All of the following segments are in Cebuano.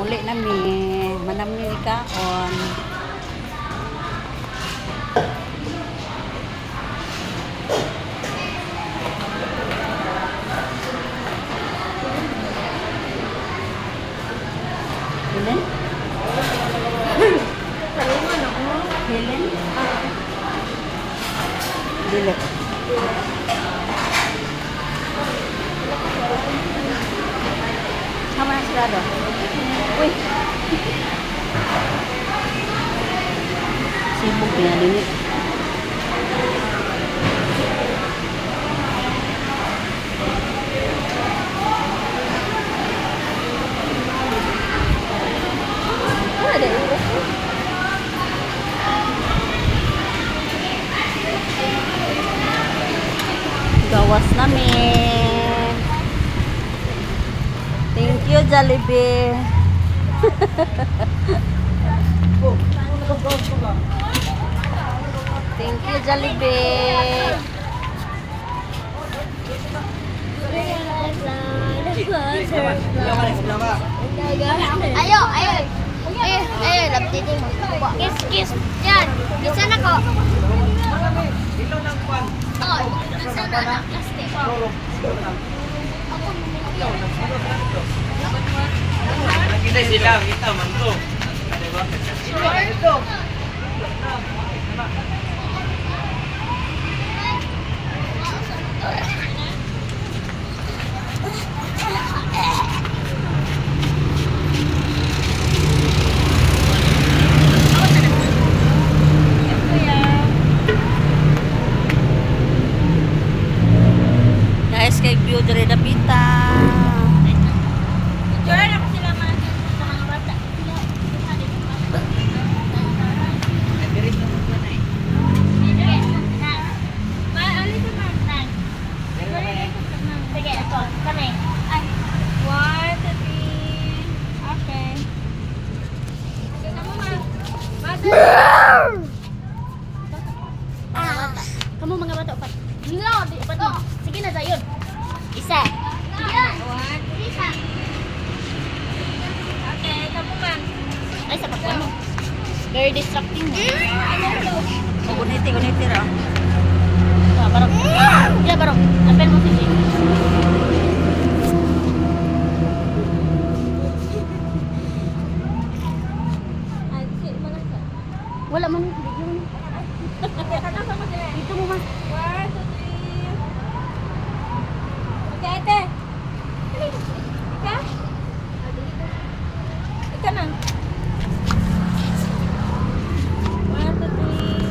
Muli na mi. Manam ni kaon. Helen? Helen? Dili. Tama na sila do. Uy! Sibog niya din eh. Wala din. Gawas namin. Thank you, Jollibee. Thank you, Jollibee. Ayo, ayo. Ayo, ayo, labdi din. Kiss, kiss. Yan. Isa na ko. Oh, nasa na na plastic. Nakita sila, kita man to. Diba? Sure. Guys, kay view diri dapita. Picture na sila man sa mga bata. Sige, ako. Kami. Ay. One, two, three. Okay. Ah. Kamu mga bata, upat. No, di, upat mo. Sige na, Zayon. Isa. One. Isa. Okay, kamu man. Ay, sa pagkuhan mo. Very distracting mo. O guniti guniti ra. Ah, barong. Yeah, barong. Apel mo si Jay. Ay, si, mana ka? Wala man. Video man. Dito mo man. One, two, three. Okay, ate. Ika? Ika na. One, two, three.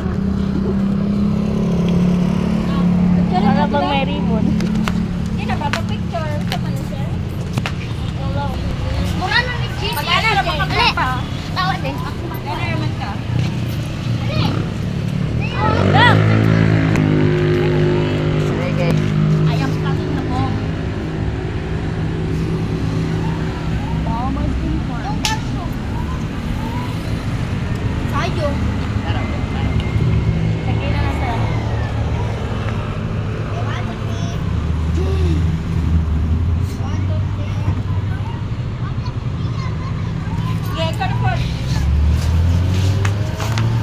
Ah, picture Para na bang sila. may ribbon. Hindi na, picture. Sa man siya. Mura na ni Jay. Magana ra pa Dali. ka. Tawa din. Magana raman ka. Bang! Sige. I am coming na po. Sayo. Sige na lang sir. Sige, ikaw na po.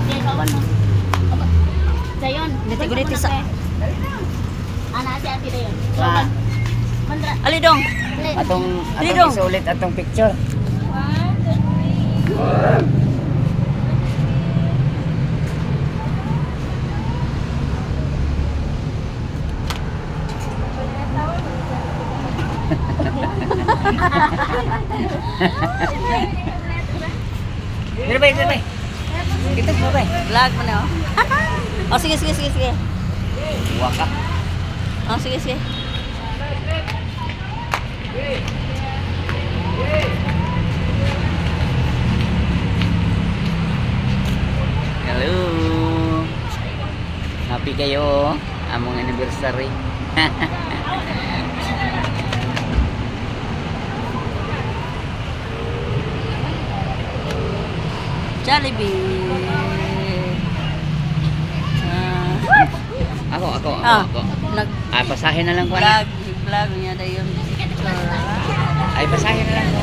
Sige, kawan mo. Aba. Dayon. Guniti, guniti sa- Ana si Ate Dayon. Ah. Mandra. Ali dong. Dali. Atong Dito. atong isulit atong picture. One, two, three. Dito ba, dito ba? Kita mo ba? Vlog mo na oh. Oh, sige sige sige sige. Waka. Oh, sige sige. Hello. Happy kayo among anniversary. Jollibee. Ah, Ako, ako, ako, ah, ako. nag Ay, basahin na lang ko vlog, na. Vlog niya dayon picture. Ay, basahin na lang ko.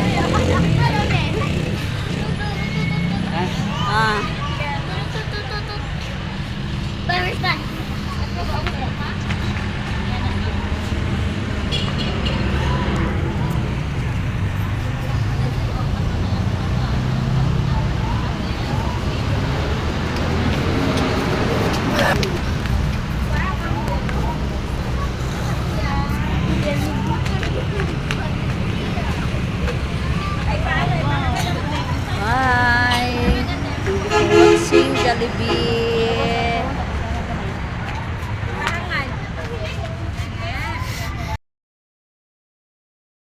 Jollibee.